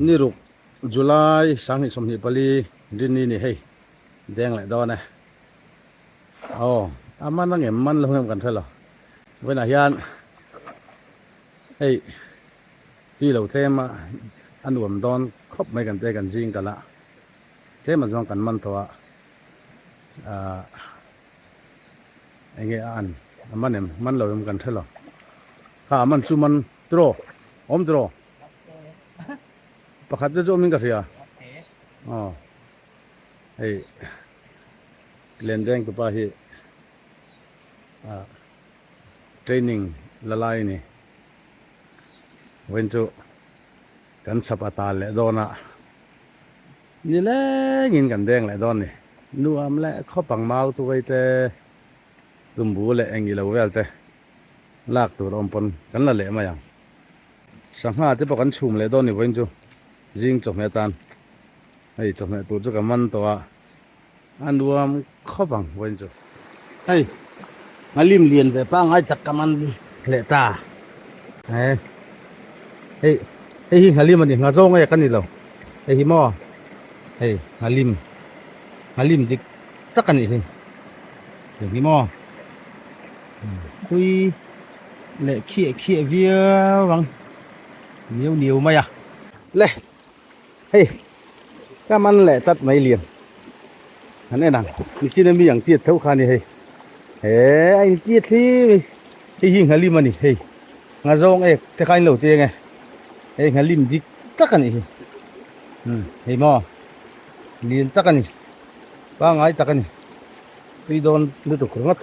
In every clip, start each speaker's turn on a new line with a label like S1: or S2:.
S1: Ni ruk July 2024 Rinni ni hei deng leh dawn e. Aw a man ang em man lo em kan hre lo. Vawiinah hian hei tui lo tlem a a nuam dawn khawp mai kan tia kan zing kal a tlem a zawng kan man tawh a ah enge a an a man em man lo em kan hre lo. Kha a man chu man tiraw awm tiraw. Pakhat te chu awmin ka hria. Aw. Hei Lendeng tupa hi ah training la lai a ni. Vawiin chu kan sap a tal leh dawn a, nilengin kan deng leh dawn a ni. Nuam leh khawp ang mau tuai te, tumbu leh eng ilo vel te lak tur awm pawn kan la leh mai ang. Sangha te pawh kan chhum leh dawn ni vawiin chu zing chawhmeh atan hei chawhmeh tur chu ka man tawh a, a nuam khawp ang vawiin chu. Hei nghalim lian ve pangngai tak ka man leh ta he hei hei hi nghalim a ni nghazawng e ka ni lo hei hi maw hei nghalim nghalim dik tak a nih hi hei hi maw tui. Leh khiah khiah viau ang niau niau mai a. Le hei ka man leh tlat mai lian han en ang nichin ami ang chiat tho kha a ni hei he a in chiat thli mai hei hi nghalim a ni hei nghazawng ek te kha in lo ti ang e hei nghalim dik tak a nih hi umm hei maw lian tak a ni pangngai tak a ni tui dawn lutuk ringawt.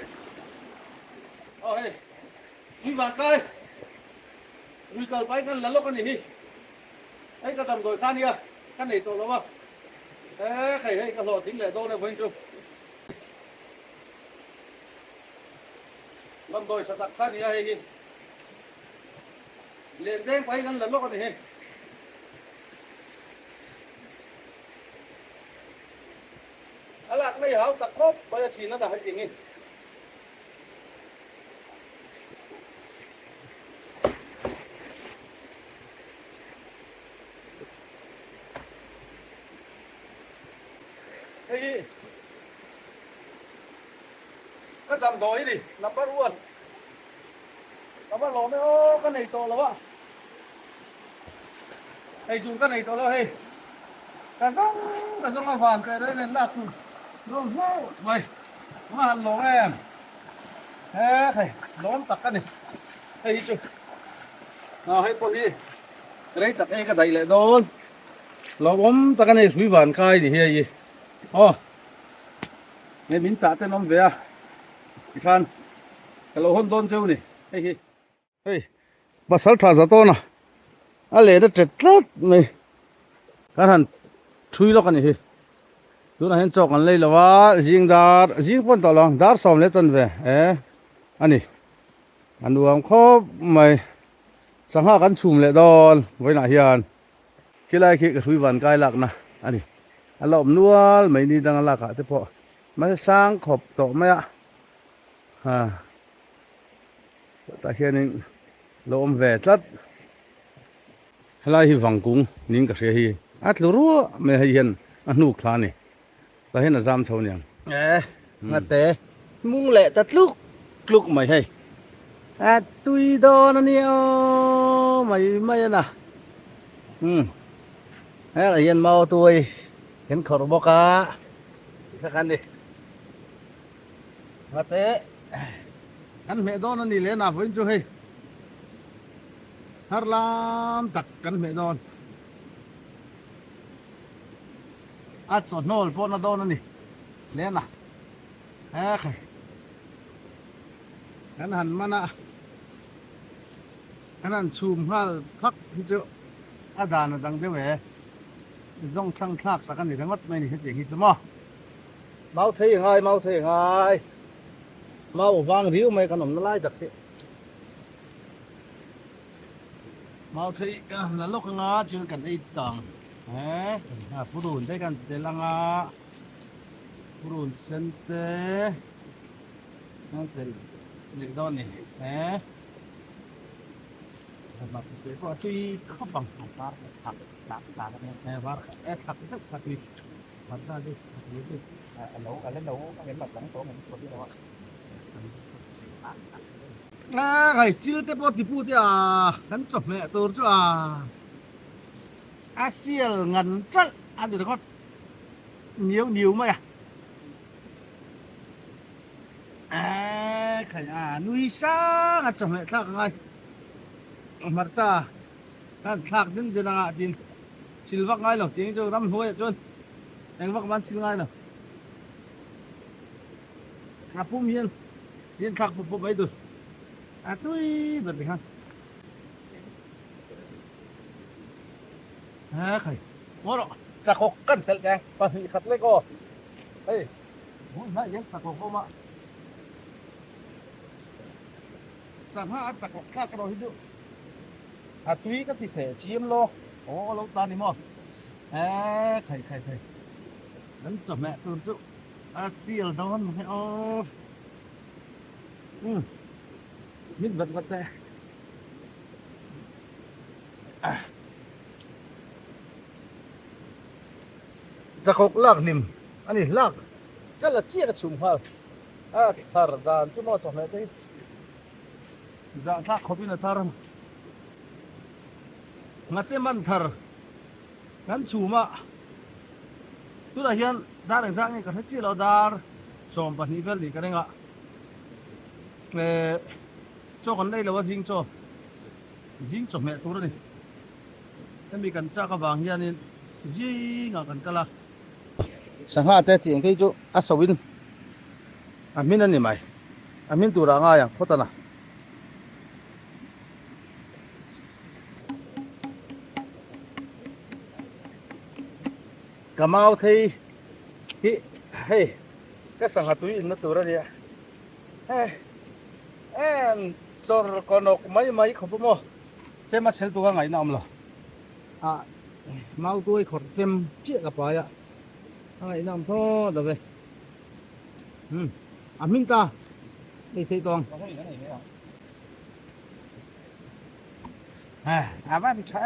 S1: Aw hei, tui van kai, lui kal pahin kan la lawk a nih hi. Hei ka damdawi kha ania, ka nei tawh lo a. He hei hei ka hlawhtling leh dawn e vawiin chu. Damdawi tha tak kha ania hei hi. Len deng pahin kan la lawk a nih hi. A lak nei hau tak khawp mai a thin a dah heti nge. Hei hi ka damdawi ni number one ka va lawm e aw ka nei tawh lo a hei tur ka nei tawh lo hei ka zawng ka zawng a van teh reng nen lak tur dawn hlauh mai. Tunah han lawng em? He hei lawm tak a ni. Hei hi chu ah hei pawh hi rei tak ei ka daih leh dawn. Lawmawm tak a ni hrui van kai ni hi hei hi. Aw hei min chah ten awm ve a tikhan ka lo hawn dawn cheu ni hei hi. Hei pasal tha za tawn a, a let a tet tlat mai. Kan han thui lawk a nih hi. Tunah hian chaw kan lei lo a, zing dar, zing pawn tawh lo ang, dar sawm leh chanve e a ni. A nuam khawp mai. Sangha kan chhum leh dawn vawiinah hian. Khilai khi ka hrui van kai lakna a ni. A la awm nual mai ni danga lakah te pawh mahse sang khawp tawh mai a. Tah hianin lo awm ve tlat. Helai hi vangkung niin ka hria hi. A tlu ruah mai hei hian a hnuk thla a ni. Tah hian a zam chho aniang. E ngate mung leh ta tluk tluk mai hei. A tui dawn a nia aw mai mai a na. Umm helai hian mau tuai kan khawrh bawk a tikha khan ni. Ngate kan hmeh dawn a ni leh na vawiin chu hei thar lam tak kan hmeh dawn a chawhnawl pawh na dawn a ni leh na he khai kan han man a kan han chhum nghal phak hi chu a dan a dang deuh e zawng chhang thlak tak a ni ringawt mai a ni hetiang hi chu maw. Mau thei ngai, mau thei ngai. Mau vang riu mai kan awmna lai tak hi. Mau thei la lawk anga thil kan ei tang. He, a purun te kan tel anga. Purun sen te. Kan tel leh dawn ni. He. Pawh a tui khawp ang.
S2: A var leh thak tlak tlak a nia.
S1: E var e thak deuh kha tui. Hmarcha chu a tui tui.
S2: A lo a la lo a ngem a chang tawh ngem pawh hi lo a.
S1: A kai chil te pawh tipu te a kan chawhmeh tur chu a a sial ngan ṭalh a ni ringawt niau niau mai a. A khai a nui sang a chawhmeh thlak a ngai hmarcha kan thlak din din anga tin sil vak ngai lo tiang chu ramhnuaiah chuan eng vak man sil ngai lo a pum hian tin thlak pawp pawp mai tur a tui ber ti khan a khai maw rawh chakawk kan telh teng 2 khat lek aw hei. Hmun hnaih hian chakawk a awm a, sangha a chakawk thlak erawh hi chu a tui ka ti theh chiam lo, aw lo ta ni maw, eee khai khai khai kan chawhmeh tur chu a sial dawn mai aw, umm mit vat vat teh. Chakawk lak hlim a ni hlak ka la chiah ka chhum nghal a thar dan chu maw chawhmeh te hi zahthlak khawp in a thar ngate man thar kan chhum a tunah hian dar engzah nge ka hre chiah lo dar 12 vel nih ka ring a eh chaw kan lei lo a zing chaw zing chawhmeh tur a ni. Hemi kan chak avang hianin zingah kan kal a. Sangha te tih ang phei chu a so in a hmin a ni mai. A hmin turah a ngai ang phawt a na. Ka mau thei hi hei ka sangha tui inna tur a nia. Hei en sawr kawnawk mai mai khawp a maw. Chem a chhel tuk a ngaihna awm lo. A mau tuai khawrh chem chiah ka pai a, a ngaihna awm thaw lo ve. Umm a hming ta ei theih tawng. A van tha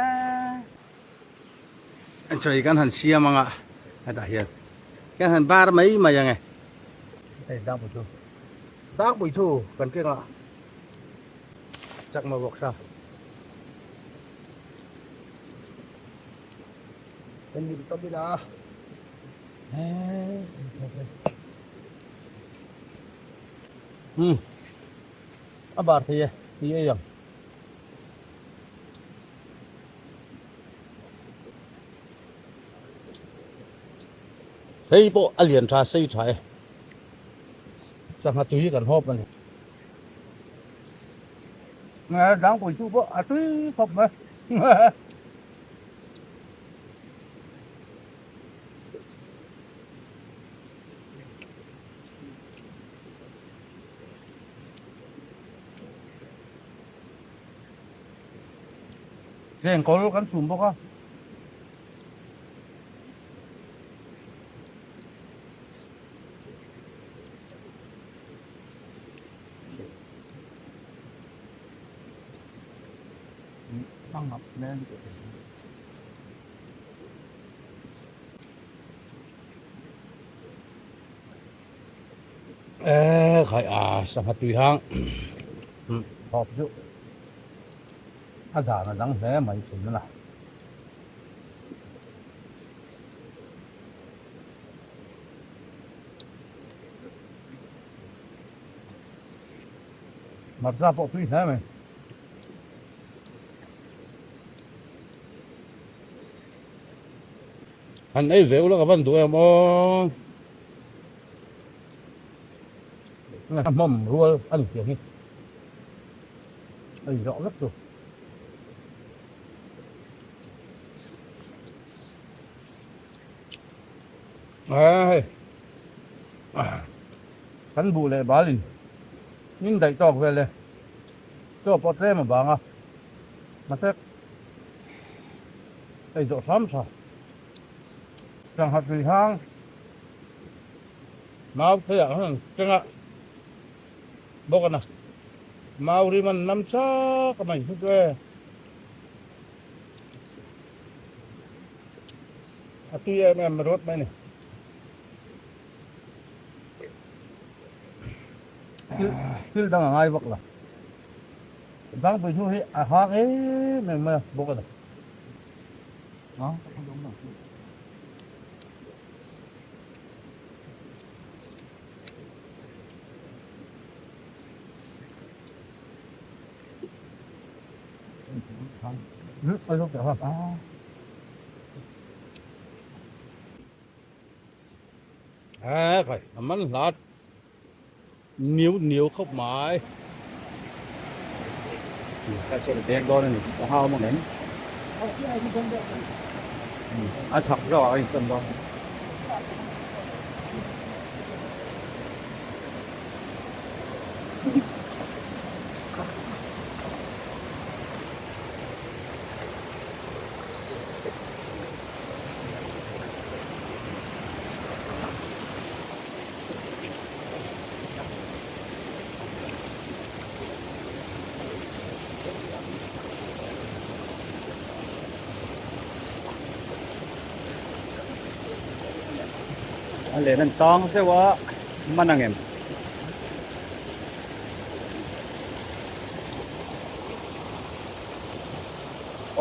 S1: e. Chawi kan han siam anga hetah hian kan han bar mai mai ange. Hei dangpui thu dangpui thu kan kengah. Chakma vawksa. Kan lim tawp ila. Hmm. A bar thei e, ti ei ang. Hei pawh a lian tha sei tha e. Sangha tui kan hawp a ni. Dangpui chu pawh a tui khawp mai. Heng kawl kan chhum bawk a. E khai a sangha tui hang thawp chu a dan a dang hle mai thin a. Hmarcha pawh tui hle mai. Han ei ve ula ka van duh em aw. A hmawm rual a ni tiang hi. A inzawh vek chu. Hei kan buh leh balin min daih tawk vel e chaw pawh tlem a bang a mahse ei zawh hram tha sangha tui hang mau pheiah hian keng a bawk a na mau rim an nam chak a mai chu e. A tui em em rawt mai ni. Thil dang a ngai vak lo. Dangpui hnu hi a hang em em mai a bawk a ni. He khai a man hlat niu niu khawp mai.
S2: Ka sawi dek dawn a ni sangha awm ang em? A chhak zawk ah a insawn dawn. A len an tang zeuh a man ang em?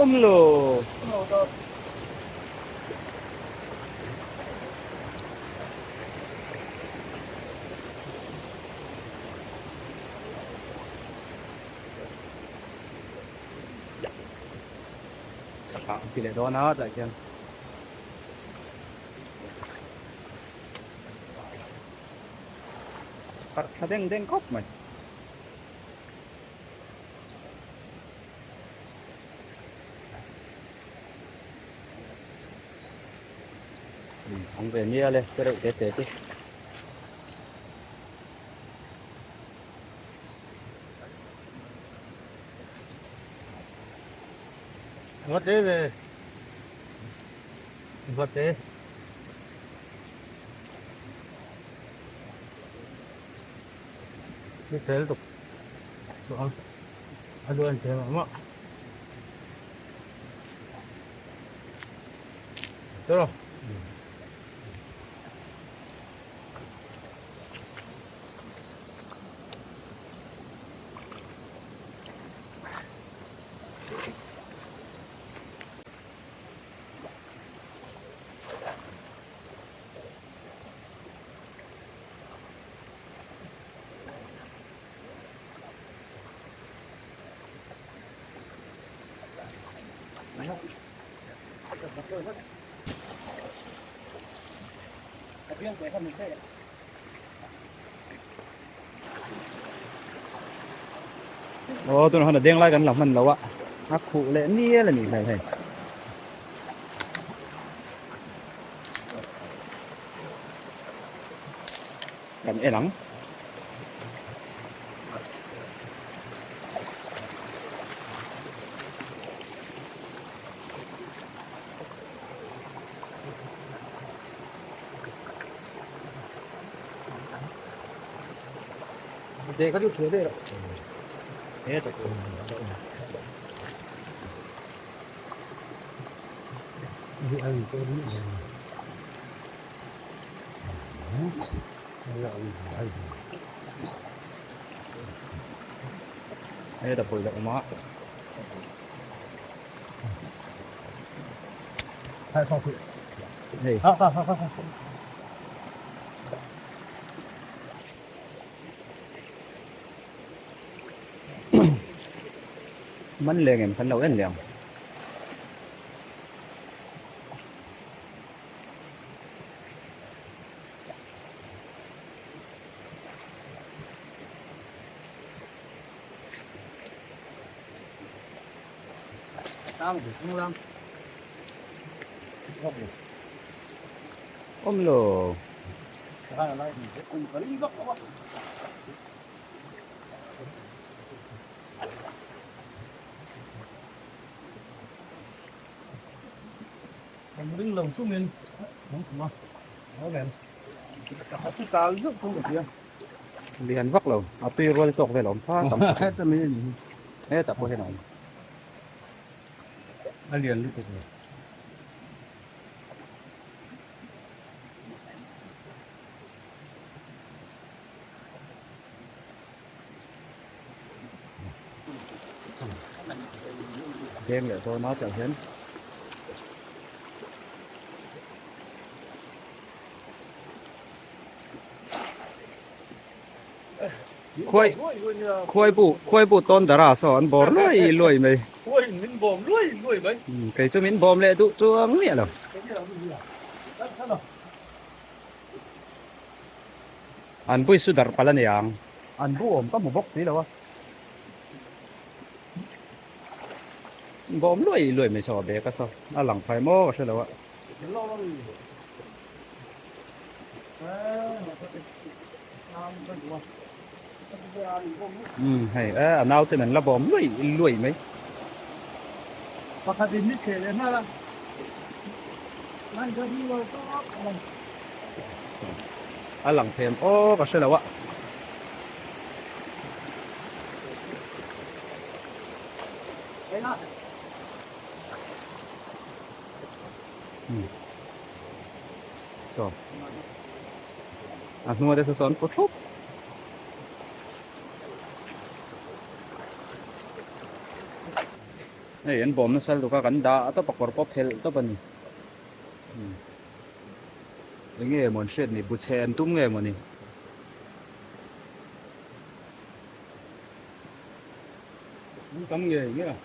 S2: Awm lo. Chakah an ti leh dawn a tah hian. Parh thla deng deng khawp mai. Ang ve nia le te reuh te te chu.
S1: Va te ve. Va te. Ni tel tuk. Chuan a duan te mah mah. Tero.
S2: Aw tunah khan a deng lai kan la hman lo a a khuh leh nial a nih hmel hei. Kan en ang. Heta pawh ila awm a. Hei. Man leng em kan lo en leh ang. Awm lo.
S1: Kan ring lo chungin kan khum a, a len a chu tal zeuh thung ka hria.
S2: Lian vak lo, a tui rual tawk vel a awm tha tam si.
S1: Heta mai a ni hi.
S2: Hetah pawh hian a awm.
S1: A lian lutuk lo.
S2: Deng leh dawn a tiang hian. Khuai khuai bu khuai bu tawn dara saw an bawr luai luai mai.
S1: Khuai min bawm luai luai mai.
S2: Kei chu min bawm leh duh chuang miah lo. An bui su darh palh a ni ang. An bu awm ka hmu bawk si lo a. Bawm luai luai mai saw a bag a saw a lang phai maw ka hre lo a. Umm hei e a nauten an la bawm luai luai mai.
S1: Pakhat in ni thleh leh nghal a. Lan ka ni lo tawp a lang.
S2: A lang them aw ka hre lo a. Saw a hnua te saw an pu thup. Hei an bawm nasa lutuk a kan dah tawp a kawr pawh phelh tawp a ni. Enge maw an hriat ni bu chhe an tum nge maw ni. Tam nge nge a.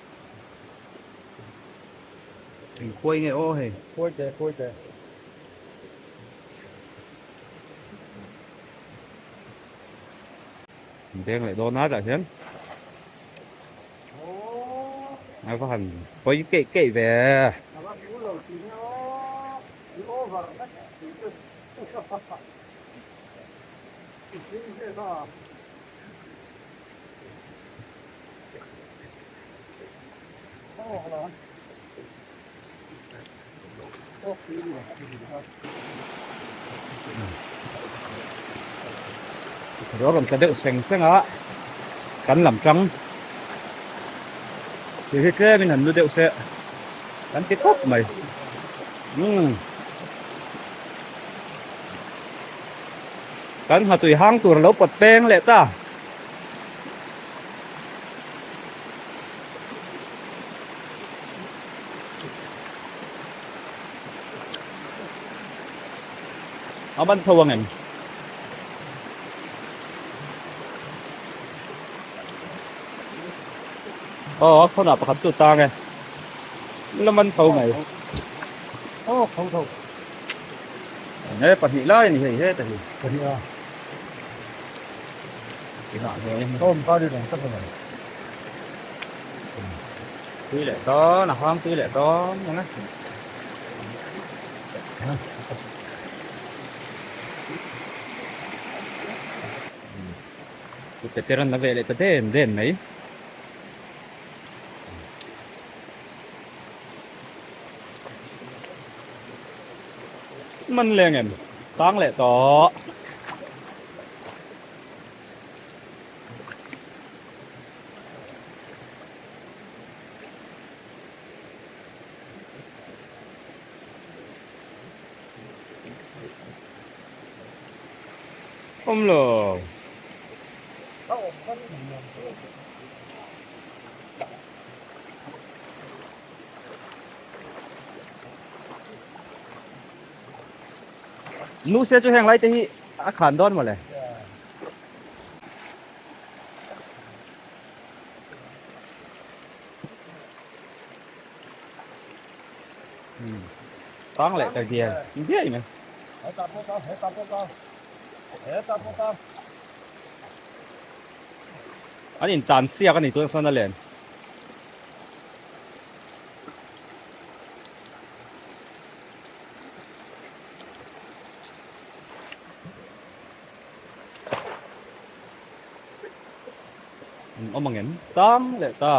S2: Eng khuai nge aw hei.
S1: Khuai te khuai te.
S2: Deng leh dawn a tah hian. A va han pawi keih keih ve.
S1: A va hmu lo tih nge aw. I over vek tih chu. I hlim ve ta.
S2: Ro rawn tla deuh seng seng a kan lam tang tih hi tlem in han lu deuh se kan ti khawp mai umm kan nghatui hang tur a lo pawt peng leh ta. A man tho ang em? Aw a khawnah pakhat chu tang e. La man tho mai.
S1: Aw tho tho.
S2: Nge pahnih lai a ni hei heta hi.
S1: Pahnih a. Awm kha ri reng tak a ni.
S2: Tui leh dawn, a hang tui leh dawn ang e. Tute te rawn la ve leh ta dem dem mai. Man leng em? Tang leh tawh. Awm lo. Nu se chu heng lai te hi a khan dawn mawle. Tang leh ta dial diai mai. An in tan siak a ni tun sawn a len. An awm ang em? Tang leh ta.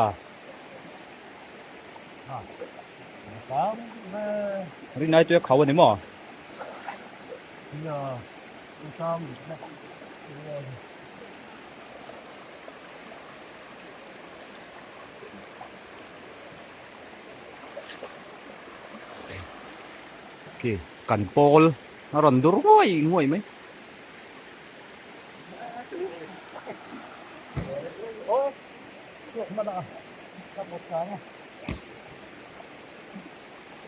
S2: Rinai tui a khau a ni maw? Khi kan pawl a rawn dur nguai nguai mai.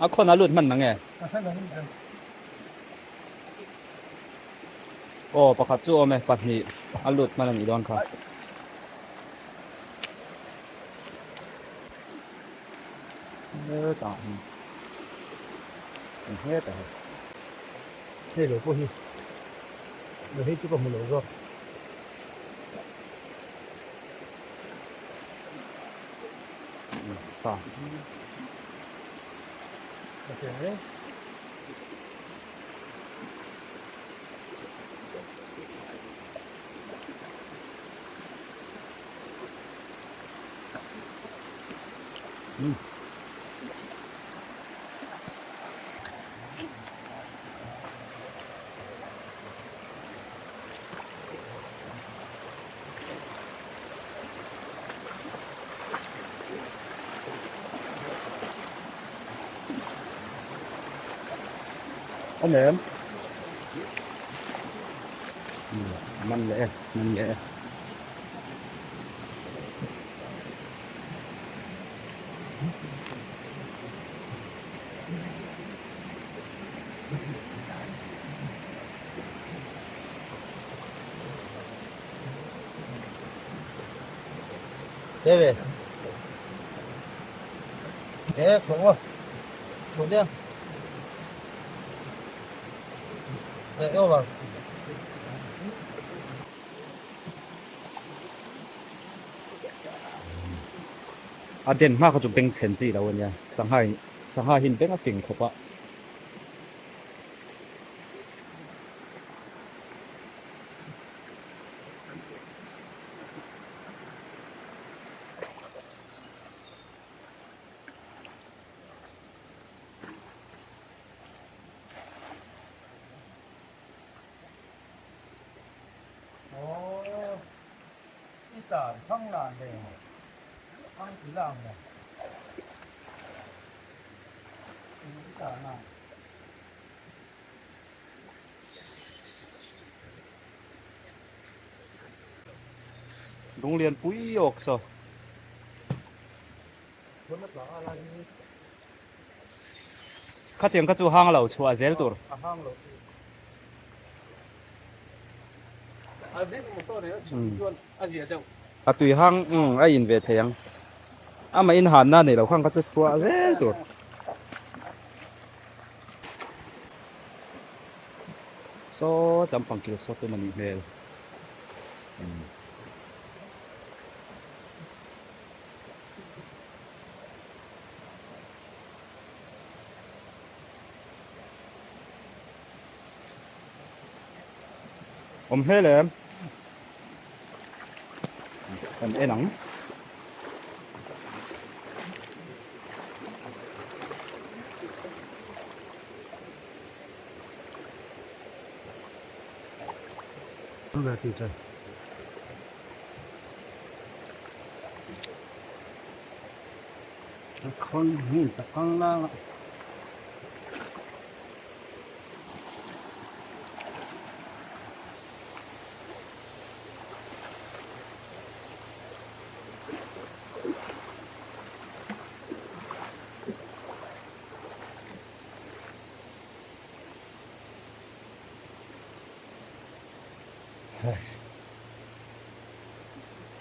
S2: A khawn a lut hman mang e. Aw pakhat chu awm e, pahnih a lut hman a nih dawn kha. Hetah hi hetah hi.
S1: Hei lo pawh hi hei chu ka hmu lo zawk.
S2: Ta. Awm em? Man leh e, man leh e.
S1: Thế về. Thế xuống rồi. Xuống đi. Để yêu vào.
S2: A den hma kha chu beng chhen chi lo a nia, sangha sangha hin beng a fing khawp a. Lunglian pui awk saw. Khatiang kha chu hang lo chhuah zel tur. A tui hang a in ve thei ang. Amah in hanna nei lo khang kha chu chhuah zel tur. Saw tlampang kil saw tum a nih hmel. Awm hle le kan en ang.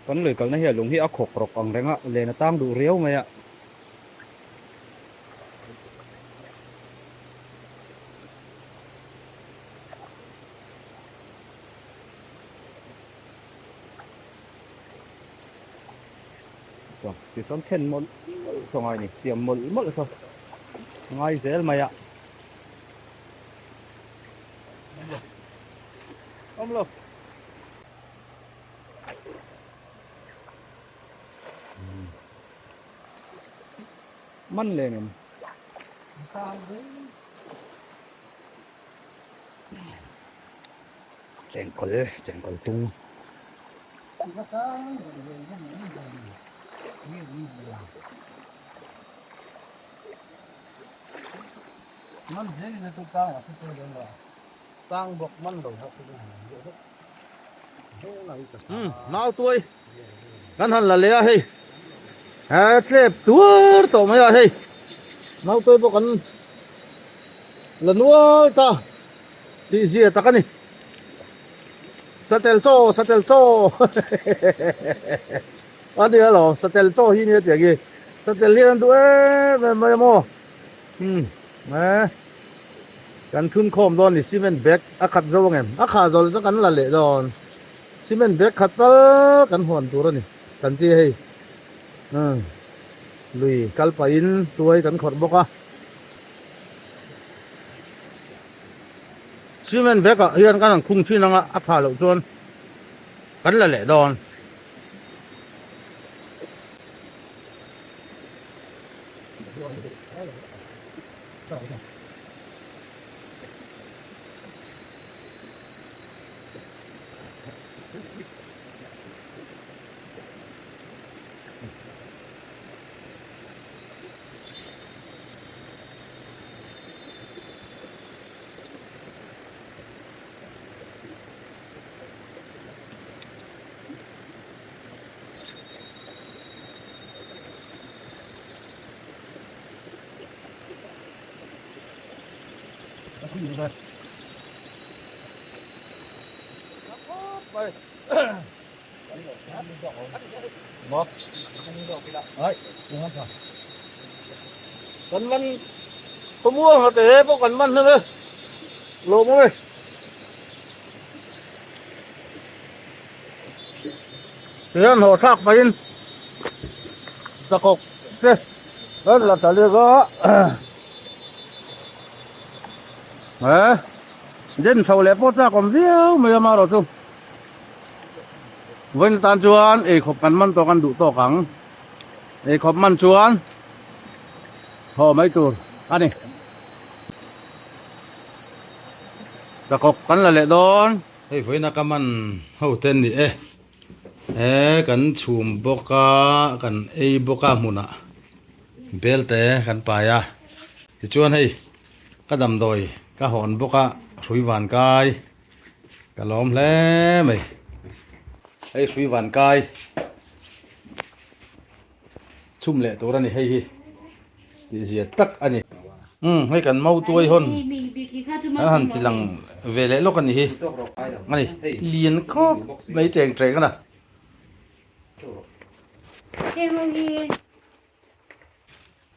S2: Kan lui kalna hi a lung hi a khawk rawk ang reng a, len a tang duh riau mai a. Saw tichuan then mawlh mawlh saw ngai ni, siam mawlh mawlh saw ngai zel mai a.
S1: Awm lo.
S2: Man leng em? Chengkawl, chengkawl tung.
S1: Man zel in a chu tang a chu chu dawn lo. Tang bawk man lo bawk chu Nau tuai kan han la leh a hei he tlep tuar tawh mai a hei. Naute pawh kan la nual ta tih zia tak a ni. Satel chaw satel chaw a ni alawm satel chaw hi nia tiang hi satel hian an duh em em mai a maw umm eh kan thun khawm dawn ni cement bag a khat zo ang em a khah zawh leh chuan kan la leh dawn cement bag khat tal kan huan tur a ni kan ti hei umm lui kal pahin tuai kan khawrh bawk a. Cement bag ah hian kan han khung thin anga a phah loh chuan kan la leh dawn. Kan man khawmual nghat e pawh kan man hlawm e lawm awm e. Tihian hlawh thlak pahin chakawk te kan la ta lek a he den chho leh pawh chak awm viau mai a marawh chu. Vawiin atan chuan eikhawp kan man tawh kan duh tawk ang. Eikhawp man chuan haw mai tur a ni. Takawk kan la leh dawn. Hei vawiina ka man ho te an ni e. He kan chhum bawk a, kan ei bawk a hmunah bel te kan pai a. Tichuan hei ka damdawi ka hawn bawk a hrui van kai. Ka lawm hle mai. Hei hrui van kai chhum leh tur a ni hei hi tih zia tak a ni. Umm hei kan mau tuai hawn an han ti lang ve leh lawk a ni hi a ni lian khawp mai teng teng a na.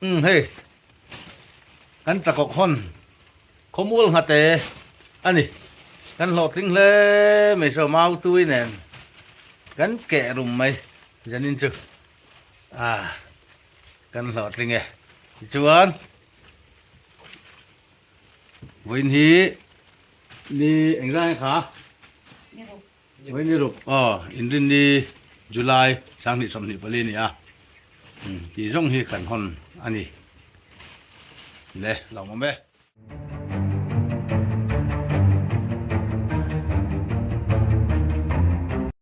S1: Umm hei kan takawk hawn khawmual nghate a ni kan hlawhtling hle mai saw mau tui nen kan keh rum mai zanin chu ah kan hlawhtling e tichuan vawiin hi ni engzah nge kha. Vawiin ruk aw Inrinni July 2024 a ni a, tih zawng hi kan hawn a ni. Le, lawmawm e.